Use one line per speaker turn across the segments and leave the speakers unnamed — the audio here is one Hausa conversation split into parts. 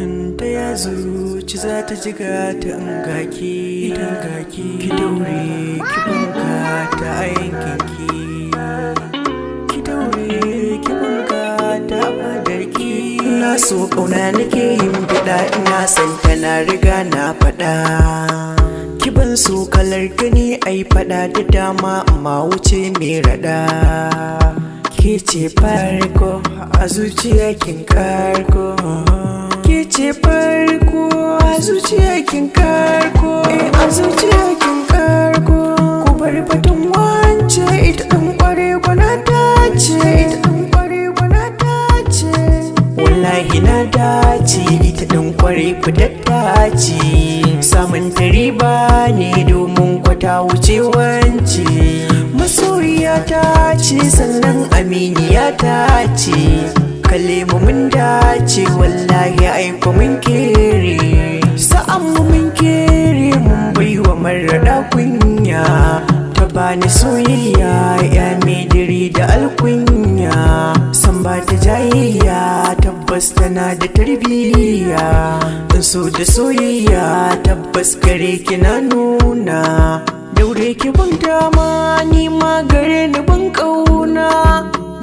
In ta ya zuci za ta jiga ta in gaki idan gaki, ki daure ki banka ta a yankinki, ki daure ki banka ta fadarki. Na so kauna nake yin bida, ina san tana riga na faɗa. Ki ban so kalar gani ai faɗa da dama, amma wuce mai raɗa. Ke ce farko a zuciya kin karko, ke ce farko a zuciya kin karko, a zuciya kin karko. Ku bar batun wance, ita ɗin kware gwana ta ce, ita ɗin kware gwana ta ce. Wallahi na dace, ita ɗin kware fitatta ce. Samun ta riba ne domin kwata wuce wance. Masoyiya ta ce, sannan aminiya ta ce. Kalle mu mun dace, wallahi aiko mun kere. Sa'an mu mun kere, mun baiwa marada kunya. Ta bani soyayya ya mai diri da alkunya. San ba ta jayayya, tabbas tana da tarbiyya. So da soyayya tabbas gare ki na nuna. Daure ki ban dama, ni ma gare ni ban kauna.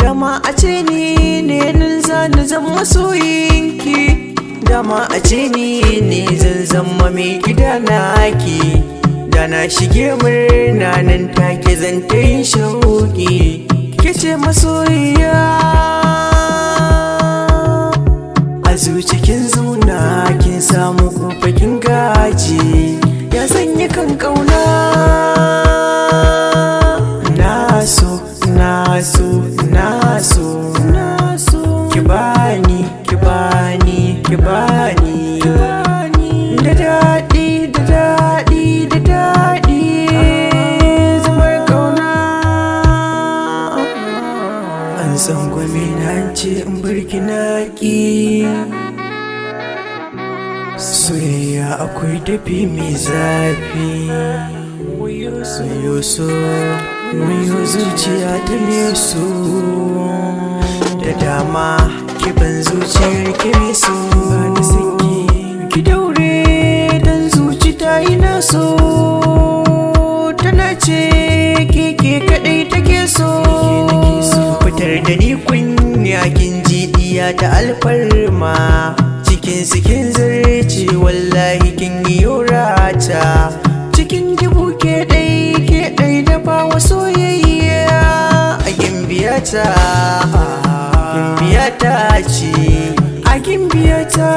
Dama a ce ni ne nan zani zama masoyinki. Dama a ce ni ne zan zama mai gida naki. Da na shige murna, nan take zan ta yin shauki. Ke ce masoyiya, a zuci kin zauna, kin samu kofa kin gaji. Ya sanya kan kauna. Na so, na so, na so, na so. Ki bani, ki bani, ki bani. Da daɗi, da daɗi, da daɗi zamar kauna. An tsangwame na, an ce in barki, na ƙi. Soyayya akwai dafi mai zafi. Wayo so, wayo zuciya ta me so. Da dama ki ban zuciyar ki mai so. Ba ni saki, ki daure dan zuci ta yi na so. Tana ce ke ke kadai take so. Fitar da ni kunya, kin ji diya ta alfarma. Cikin sikin zarce, wallahi kin yi rata. Cikin dubu ke ɗai, ke ɗai da bawa soyayya. A gimbiyata, gimbiyata ce. A gimbiyata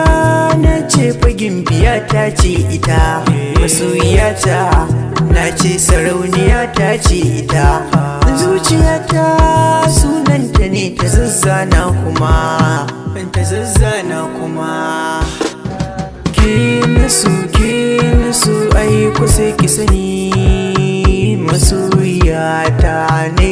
na ce fa, gimbiyata ce ita. Masoyiyata na ce, sarauniyata ce ita. Zuciyata sunanta ne ta zazzana kuma, ta zazzana kuma. Ke na so, ke na so, ai ku sai ki sani masoyiyata ne.